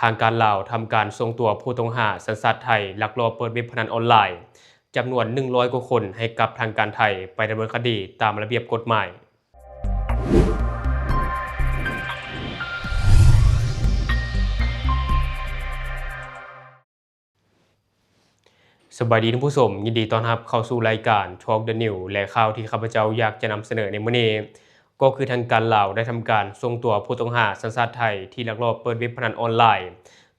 ທາງການລາວທຳການສົ່ງຕົວຜູ້ຕ້ອງຫາສັນຊາດໄທ ລັກລອບເປີດເວັບພະນັນອອນລາຍ ຈຳນວນໜຶ່ງຮ້ອຍກວ່າຄົນ ໃຫ້ກັບທາງການໄທໄປດຳເນີນຄະດີຕາມລະບຽບກົດໝາຍ. ສະບາຍດີທ່ານຜູ້ຊົມ, ຍິນດີຕ້ອນຮັບເຂົ້າສູ່ລາຍການ Talk the News ແລະ ຂ່າວທີ່ຂ້າພະເຈົ້າຢາກຈະນຳສະເໜີໃນມື້ນີ້ ກໍຄືທາງການລາວໄດ້ທຳການສົ່ງຕົວຜູ້ຕ້ອງຫາສັນຊາດໄທ ທີ່ລັກລອບເປີດເວັບພະນັນອອນລາຍ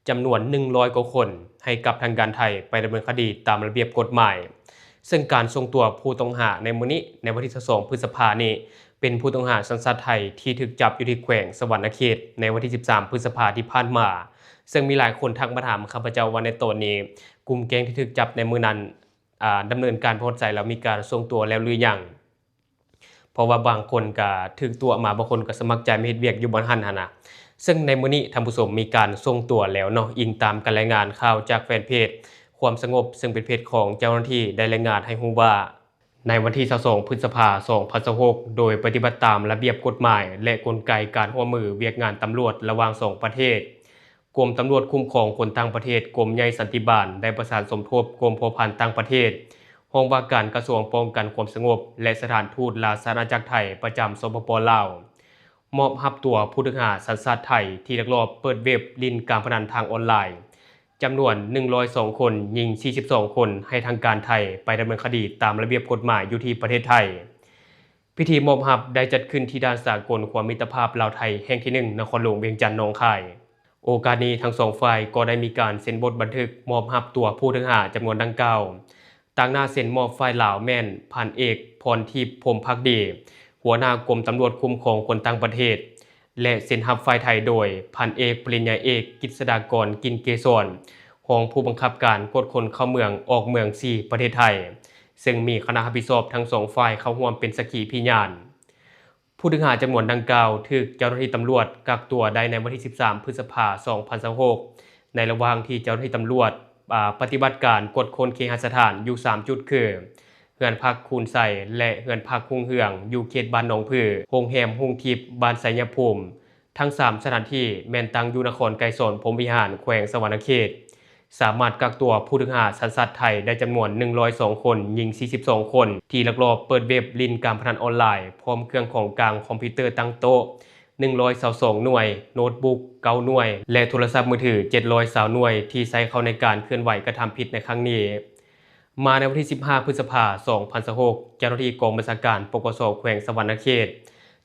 ຈຳນວນໜຶ່ງຮ້ອຍກວ່າຄົນ ໃຫ້ກັບທາງການໄທໄປດຳເນີນຄະດີຕາມລະບຽບກົດໝາຍ. ເຊິ່ງການສົ່ງຕົວຜູ້ຕ້ອງຫາໃນມື້ນີ້ ໃນວັນທີຊາວສອງ ພຶດສະພານີ້ ເປັນຜູ້ຕ້ອງຫາສັນຊາດໄທທີ່ຖືກຈັບຢູ່ທີ່ແຂວງສະຫວັນນະເຂດ ໃນວັນທີສິບສາມ ພຶດສະພາທີ່ຜ່ານມາ. ເຊິ່ງມີຫຼາຍຄົນທັກມາຖາມຂ້າພະເຈົ້າວ່າ ໃນຕອນນີ້ ກຸ່ມແກ້ງທີ່ຖືກຈັບໃນມື້ນັ້ນ ອາ ດຳເນີນການໄປຮອດໃສແລ້ວ, ມີການສົ່ງຕົວແລ້ວຫຼືຍັງ? ເພາະວ່າບາງຄົນກະຖືກຕົວະມາ, ບາງຄົນກະສະໝັກໃຈມາເຮັດວຽກຢູ່ບ່ອນຫັ້ນຫັ້ນນະ. ເຊິ່ງໃນມື້ນີ້ທ່ານຜູ້ຊົມ ມີການສົ່ງຕົວແລ້ວເນາະ, ອີງຕາມການລາຍງານຂ່າວຈາກແຟນເພຈຄວາມສະຫງົບ ເຊິ່ງເປັນເພຈຂອງເຈົ້າໜ້າທີ່ ໄດ້ລາຍງານໃຫ້ຮູ້ວ່າ ໃນວັນທີຊາວສອງ ພຶດສະພາ ສອງພັນຊາວຫົກ ໂດຍປະຕິບັດຕາມລະບຽບກົດໝາຍ ແລະ ກົນໄກການຮ່ວມມືວຽກງານຕຳຫຼວດລະຫວ່າງສອງປະເທດ, ກົມຕຳຫຼວດຄຸ້ມຄອງຄົນຕ່າງປະເທດ ກົມໃຫຍ່ສັນຕິບານ ໄດ້ປະສານສົມທົບກົມພົວພັນຕ່າງປະເທດ, ຫ້ອງວ່າການກະຊວງປ້ອງກັນຄວາມສະຫງົບ ແລະ ສະຖານທູດລາຊະອານາຈັກໄທປະຈຳ ສປປ ລາວ ມອບຮັບຕົວຜູ້ຖືກຫາສັນຊາດໄທ ທີ່ລັກລອບເປີດເວັບຫຼິ້ນການພະນັນທາງອອນລາຍ ຈຳນວນໜຶ່ງຮ້ອຍສອງຄົນ, ຍິງສີ່ສິບສອງຄົນ ໃຫ້ທາງການໄທໄປດຳເນີນຄະດີຕາມລະບຽບກົດໝາຍຢູ່ທີ່ປະເທດໄທ. ພິທີມອບຮັບໄດ້ຈັດຂຶ້ນທີ່ດ່ານສາກົນຄວາມມິດຕະພາບລາວ-ໄທແຫ່ງທີໜຶ່ງ ນະຄອນຫຼວງວຽງຈັນ ໜອງຄາຍ. ໂອກາດນີ້ ທັງສອງຝ່າຍກໍໄດ້ມີການເຊັນບົດບັນທຶກມອບຮັບຕົວຜູ້ຖືກຫາຈຳນວນດັ່ງກ່າວ ຕາງໜ້າເຊັນມອບຝ່າຍລາວແມ່ນ ພັນເອກ ພອນທິບ ພົມພັກດີ ຫົວໜ້າກົມຕຳຫຼວດຄຸ້ມຄອງຄົນຕ່າງປະເທດ ແລະ ເຊັນຮັບຝ່າຍໄທໂດຍ ພັນເອກ ປະລິນຍາເອກ ກິດສະດາກອນ ກິ່ນເກສອນ ຮອງຜູ້ບັງຄັບການກວດຄົນເຂົ້າເມືອງອອກເມືອງສີ່ ປະເທດໄທ, ເຊິ່ງມີຄະນະຮັບຜິດຊອບທັງສອງຝ່າຍເຂົ້າຮ່ວມເປັນສັກຂີພະຍານ. ຜູ້ຖືກຫາຈຳນວນດັ່ງກ່າວ ຖືກເຈົ້າໜ້າທີ່ຕຳຫຼວດກັກຕົວໄດ້ໃນວັນທີສິບສາມ ພຶດສະພາ ສອງພັນຊາວຫົກ ໃນລະຫວ່າງທີ່ເຈົ້າໜ້າທີ່ຕຳຫຼວດ ອາ ປະຕິບັດການກວດຄົ້ນເຄຫະສະຖານຢູ່ສາມຈຸດ ຄື ເຮືອນພັກຄູນໄຊ ແລະ ເຮືອນພັກຮຸ່ງເຮືອງ ຢູ່ເຂດບ້ານໜອງຜື, ໂຮງແຮມຮຸ່ງທິບ ບ້ານໄຊຍະພູມ. ທັງສາມສະຖານທີ່ແມ່ນຕັ້ງຢູ່ນະຄອນໄກສອນພົມວິຫານ ແຂວງສະຫວັນນະເຂດ. ສາມາດກັກຕົວຜູ້ຖືກຫາສັນຊາດໄທໄດ້ຈຳນວນໜຶ່ງຮ້ອຍສອງຄົນ, ຍິງສີ່ສິບສອງຄົນ ທີ່ລັກລອບເປີດເວັບຫຼິ້ນການພະນັນອອນລາຍ ພ້ອມເຄື່ອງຂອງກາງຄອມພິວເຕີຕັ້ງໂຕະໜຶ່ງຮ້ອຍຊາວສອງໜ່ວຍ, ໂນດບຸກເກົ້າໜ່ວຍ ແລະ ໂທລະສັບມືຖືເຈັດຮ້ອຍຊາວໜ່ວຍ ທີ່ໃຊ້ເຂົ້າໃນການເຄື່ອນໄຫວກະທຳຜິດໃນຄັ້ງນີ້. ມາໃນວັນທີສິບຫ້າ ພຶດສະພາ ສອງພັນຊາວຫົກ ເຈົ້າໜ້າທີ່ກອງບັນຊາການ ປກສ ແຂວງສະຫວັນນະເຂດ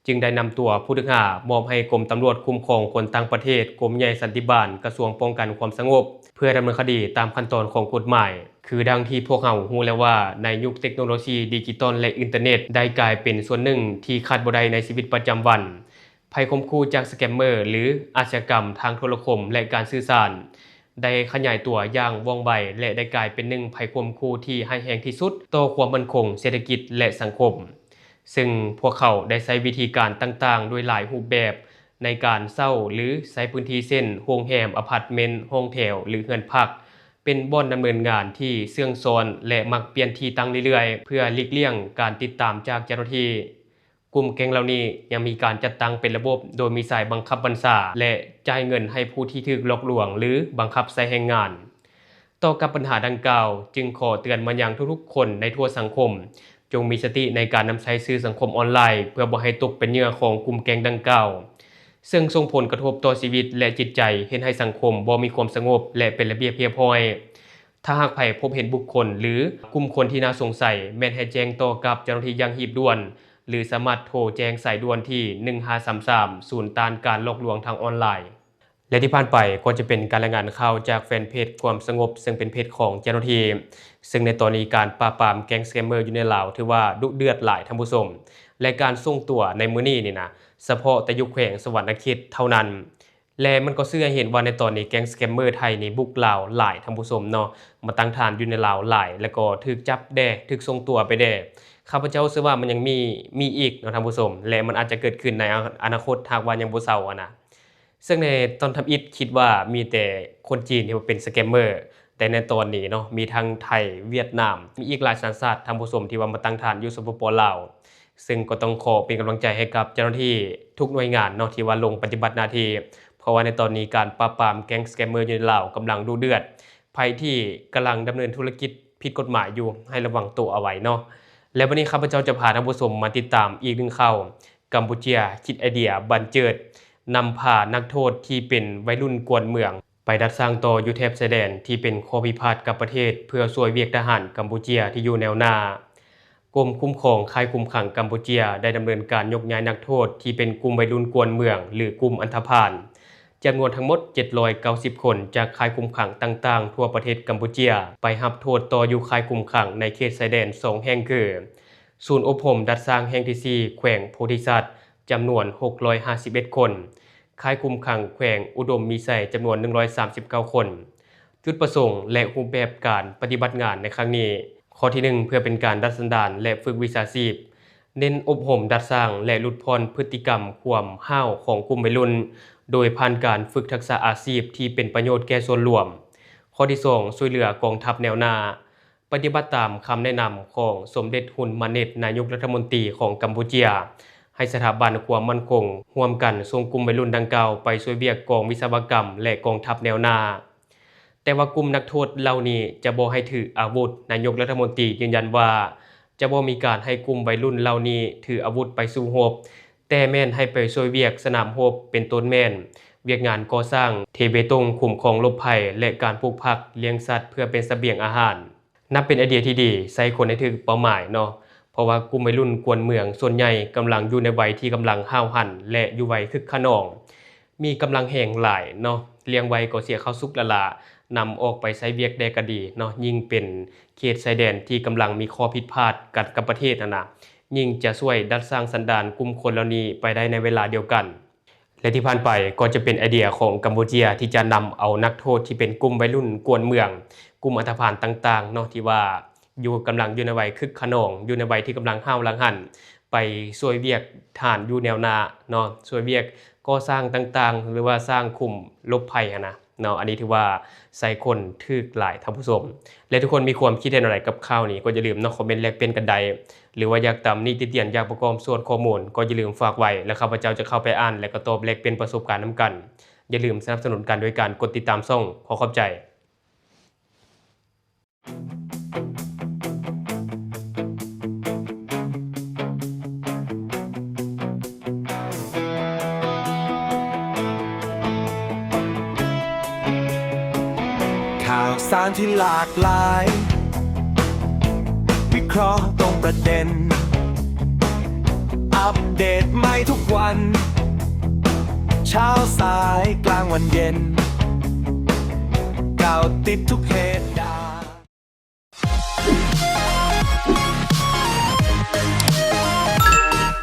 ຈຶ່ງໄດ້ນຳຕົວຜູ້ຖືກຫາມອບໃຫ້ກົມຕຳຫຼວດຄຸ້ມຄອງຄົນຕ່າງປະເທດ ກົມໃຫຍ່ສັນຕິບານ ກະຊວງປ້ອງກັນຄວາມສະຫງົບ ເພື່ອດຳເນີນຄະດີຕາມຂັ້ນຕອນຂອງກົດໝາຍ. ຄືດັ່ງທີ່ພວກເຮົາຮູ້ແລ້ວວ່າ ໃນຍຸກເຕັກໂນໂລຊີດິຈິຕອນ ແລະ ອິນເຕີເນັດ ໄດ້ກາຍເປັນສ່ວນໜຶ່ງທີ່ຂາດບໍ່ໄດ້ໃນຊີວິດປະຈຳວັນ. ໄພຂົ່ມຂູ່ຈາກສະແກມເມີ ຫຼື ອາຊຍາກຳທາງໂທລະຄົມ ແລະ ການສື່ສານ ໄດ້ຂະຫຍາຍຕົວຢ່າງວ່ອງໄວ ແລະ ໄດ້ກາຍເປັນໜຶ່ງໄພຂົ່ມຂູ່ທີ່ຮ້າຍແຮງທີ່ສຸດຕໍ່ຄວາມໝັ້ນຄົງເສດຖະກິດ ແລະ ສັງຄົມ. ເຊິ່ງພວກເຂົາໄດ້ໃຊ້ວິທີການຕ່າງໆ ດ້ວຍຫຼາຍຮູບແບບໃນການເຊົ່າ ຫຼື ໃຊ້ພື້ນທີ່ເຊັ່ນ ໂຮງແຮມ, ອາພາດເມັນ, ຫ້ອງແຖວ ຫຼື ເຮືອນພັກ ເປັນບ່ອນດຳເນີນງານທີ່ເຊື່ອງຊ້ອນ ແລະ ມັກປ່ຽນທີ່ຕັ້ງເລື້ອຍໆ ເພື່ອຫຼີກລ່ຽງການຕິດຕາມຈາກເຈົ້າໜ້າທີ່. ກຸ່ມແກ້ງເຫຼົ່ານີ້ຍັງມີການຈັດຕັ້ງເປັນລະບົບ ໂດຍມີສາຍບັງຄັບບັນຊາ ແລະ ຈ່າຍເງິນໃຫ້ຜູ້ທີ່ຖືກຫຼອກລວງ ຫຼື ບັງຄັບໃຊ້ແຮງງານ. ຕໍ່ກັບບັນຫາດັ່ງກ່າວ, ຈຶ່ງຂໍເຕືອນມາຍັງທຸກໆຄົນໃນທົ່ວສັງຄົມ, ຈົ່ງມີສະຕິໃນການນຳໃຊ້ສື່ສັງຄົມອອນລາຍ ເພື່ອບໍ່ໃຫ້ຕົກເປັນເຫຍື່ອຂອງກຸ່ມແກ້ງດັ່ງກ່າວ, ເຊິ່ງສົ່ງຜົນກະທົບຕໍ່ຊີວິດ ແລະ ຈິດໃຈ, ເຮັດໃຫ້ສັງຄົມບໍ່ມີຄວາມສະຫງົບ ແລະ ເປັນລະບຽບຮຽບຮ້ອຍ. ຖ້າຫາກໃຜພົບເຫັນບຸກຄົນ ຫຼື ກຸ່ມຄົນທີ່ໜ້າສົງໄສ, ແມ່ນໃຫ້ແຈ້ງຕໍ່ກັບເຈົ້າໜ້າທີ່ຢ່າງຮີບດ່ວນ ຫຼື ສາມາດໂທແຈ້ງສາຍດ່ວນທີ່ໜຶ່ງຫ້າສາມສາມ ສູນຕ້ານການຫຼອກລວງທາງອອນລາຍ. ແລະ ທີ່ຜ່ານໄປກໍຈະເປັນການລາຍງານຂ່າວຈາກແຟນເພຈຄວາມສະຫງົບ ເຊິ່ງເປັນເພຈຂອງເຈົ້າໜ້າທີ່, ເຊິ່ງໃນຕອນນີ້ການປາບປາມແກ້ງສະແກມເມີຢູ່ໃນລາວຖືວ່າດຸເດືອດຫຼາຍທ່ານຜູ້ຊົມ, ແລະ ການສົ່ງຕົວໃນມື້ນີ້ນີ້ນະ ສະເພາະແຕ່ຢູ່ແຂວງສະຫວັນນະເຂດເທົ່ານັ້ນ. ແລະ ມັນກໍສື່ໃຫ້ເຫັນວ່າໃນຕອນນີ້ແກ້ງສະແກມເມີໄທນີ້ບຸກລາວຫຼາຍທ່ານຜູ້ຊົມເນາະ, ມາຕັ້ງຖານຢູ່ໃນລາວຫຼາຍ ແລ້ວກໍຖືກຈັບແດ່ ຖືກສົ່ງຕົວໄປແດ່. ຂ້າພະເຈົ້າເຊື່ອວ່າມັນຍັງມີ ມີອີກເນາະທ່ານຜູ້ຊົມ, ແລະ ມັນອາດຈະເກີດຂຶ້ນໃນອະນາຄົດ ຫາກວ່າຍັງບໍ່ເຊົາຫັ້ນນະ. ເຊິ່ງໃນຕອນທຳອິດຄິດວ່າມີແຕ່ຄົນຈີນທີ່ວ່າເປັນສະແກມເມີ, ແຕ່ໃນຕອນນີ້ເນາະ ມີທັງໄທ, ຫວຽດນາມ, ມີອີກຫຼາຍສັນຊາດທ່ານຜູ້ຊົມທີ່ວ່າມາຕັ້ງຖານຢູ່ ສປປ ລາວ. ເຊິ່ງກໍຕ້ອງຂໍເປັນກຳລັງໃຈໃຫ້ກັບເຈົ້າໜ້າທີ່ທຸກໜ່ວຍງານເນາະ ທີ່ວ່າລົງປະຕິບັດໜ້າທີ່ ເພາະວ່າໃນຕອນນີ້ການປາບປາມແກ້ງສະແກມເມີຢູ່ໃນລາວກຳລັງດຸເດືອດ. ໃຜທີ່ກຳລັງດຳເນີນທຸລະກິດຜິດກົດໝາຍຢູ່ ໃຫ້ລະວັງໂຕເອົາໄວ້ເນາະ. ແລະ ວັນນີ້ຂ້າພະເຈົ້າຈະພາທ່ານຜູ້ຊົມມາຕິດຕາມອີກໜຶ່ງຂ່າວ, ກຳປູເຈຍຄິດໄອເດຍບັນເຈີດ ນຳພານັກໂທດທີ່ເປັນໄວລຸ້ນກວນເມືອງ ໄປດັດສ້າງຕໍ່ຢູ່ແຖບຊາຍແດນທີ່ເປັນຂໍ້ພິພາດກັບປະເທດ ເພື່ອຊ່ວຍວຽກທະຫານກຳປູເຈຍທີ່ຢູ່ແນວໜ້າ. ກົມຄຸ້ມຄອງຄ້າຍຄຸມຂັງກຳປູເຈຍໄດ້ດຳເນີນການຍົກຍ້າຍນັກໂທດທີ່ເປັນກຸ່ມໄວລຸ້ນກວນເມືອງ ຫຼື ກຸ່ມອັນທະພານ ຈຳນວນທັງໝົດເຈັດຮ້ອຍເກົ້າສິບຄົນ ຈາກຄ້າຍຄຸມຂັງຕ່າງໆທົ່ວປະເທດກຳປູເຈຍ ໄປຮັບໂທດຕໍ່ຢູ່ຄ້າຍຄຸມຂັງໃນເຂດຊາຍແດນສອງແຫ່ງຄື ສູນອົບຮົມດັດສ້າງແຫ່ງທີສີ່ ແຂວງໂພທິສັດ ຈຳນວນຫົກຮ້ອຍຫ້າສິບເອັດຄົນ, ຄ້າຍຄຸມຂັງແຂວງອຸດົມມີໄຊ ຈຳນວນໜຶ່ງຮ້ອຍສາມສິບເກົ້າຄົນ. ຈຸດປະສົງ ແລະ ຮູບແບບການປະຕິບັດງານໃນຄັ້ງນີ້, ຂໍ້ທີໜຶ່ງ ເພື່ອເປັນການດັດສັນດານ ແລະ ຝຶກວິຊາຊີບ, ເນັ້ນອົບຮົມດັດສ້າງ ແລະ ຫຼຸດຜ່ອນພຶດຕິກຳຄວາມຫ້າວຂອງກຸ່ມໄວລຸ້ນ ໂດຍຜ່ານການຝຶກທັກສະອາຊີບທີ່ເປັນປະໂຫຍດແກ່ສ່ວນລວມ. ຂໍ້ທີສອງ ຊ່ວຍເຫຼືອກອງທັບແນວໜ້າ. ປະຕິບັດຕາມຄຳແນະນຳຂອງສົມເດັດຮຸນມາເນັດ ນາຍົກລັດຖະມົນຕີຂອງກຳປູເຈຍ, ໃຫ້ສະຖາບັນຄວາມໝັ້ນຄົງຮ່ວມກັນສົ່ງກຸ່ມໄວລຸ້ນດັ່ງກ່າວໄປຊ່ວຍວຽກກອງວິສະວະກຳ ແລະ ກອງທັບແນວໜ້າ. ແຕ່ວ່າກຸ່ມນັກໂທດເຫຼົ່ານີ້ຈະບໍ່ໃຫ້ຖືອາວຸດ. ນາຍົກລັດຖະມົນຕີຢືນຢັນວ່າ ຈະບໍ່ມີການໃຫ້ກຸ່ມໄວລຸ້ນເຫຼົ່ານີ້ຖືອາວຸດໄປສູ້ຮົບ, ແຕ່ແມ່ນໃຫ້ໄປຊ່ວຍວຽກສະໜາມຮົບ, ເປັນຕົ້ນແມ່ນວຽກງານກໍ່ສ້າງ, ເທເບຕົງ, ຂຸມຂອງລົບໄພ ແລະ ການປູກຜັກ, ລ້ຽງສັດເພື່ອເປັນສະບຽງອາຫານ. ນັບເປັນໄອເດຍທີ່ດີ, ໃຊ້ຄົນໃຫ້ຖືກເປົ້າໝາຍເນາະ, ເພາະວ່າກຸ່ມໄວລຸ້ນກວນເມືອງສ່ວນໃຫຍ່ກຳລັງຢູ່ໃນໄວທີ່ກຳລັງຫ້າວຫັນ ແລະ ຢູ່ໄວຄຶກຂະໜອງ, ມີກຳລັງແຮງຫຼາຍເນາະ, ລ້ຽງໄວ້ກໍເສຍເຂົ້າສຸກຫຼ້າໆ, ນຳອອກໄປໃຊ້ວຽກແດ່ກໍດີເນາະ, ຍິ່ງເປັນເຂດຊາຍແດນທີ່ກຳລັງມີຂໍ້ຜິດພາດກັນກັບປະເທດຫັ້ນນະ, ຍິ່ງຈະຊ່ວຍດັດສ້າງສັນດານກຸ່ມຄົນເຫຼົ່ານີ້ໄປໄດ້ໃນເວລາດຽວກັນ. ແລະ ທີ່ຜ່ານໄປກໍຈະເປັນໄອເດຍຂອງກຳປູເຈຍທີ່ຈະນຳເອົານັກໂທດທີ່ເປັນກຸ່ມໄວລຸ້ນກວນເມືອງ, ກຸ່ມອັນທະພານຕ່າງໆເນາະ, ທີ່ວ່າຢູ່ ກຳລັງຢູ່ໃນໄວຄຶກຂະໜອງ, ຢູ່ໃນໄວທີ່ກຳລັງຫ້າວລະຫັນ, ໄປຊ່ວຍວຽກທະຫານຢູ່ແນວໜ້າເນາະ, ຊ່ວຍວຽກກໍ່ສ້າງຕ່າງໆ ຫຼືວ່າສ້າງຂຸມຫຼົບໄພຫັ້ນນະເນາະ. ອັນນີ້ຖືວ່າໃຊ້ຄົນຖືກຫຼາຍທ່ານຜູ້ຊົມ. ແລະ ທຸກຄົນມີຄວາມຄິດເຫັນແນວໃດກັບຂ່າວນີ້ ກໍຢ່າລືມເນາະ ຄອມເມັນແລກປ່ຽນກັນໄດ້. ຫຼືວ່າຢາກຕຳໜິຕິຕຽນ ຢາກປະກອບສ່ວນຂໍ້ມູນ ກໍຢ່າລືມຝາກໄວ້ ແລະ ຂ້າພະເຈົ້າຈະເຂົ້າໄປອ່ານ ແລະ ກໍຕອບແລກປ່ຽນປະສົບການນຳກັນ. ຢ່າລືມສະໜັບສະໜູນກັນໂດຍການກົດຕິດຕາມຊ່ອງ. ຂໍຂອບໃຈ. ຂ່າວສານທີ່ຫຼາກຫຼາຍ ວິເຄາະຕົງປະເດັນ ອັບເດດໃໝ່ທຸກວັນ ເຊົ້າສາຍກາງວັນເຢັນ ກ່າວຕິດທຸກເຫດ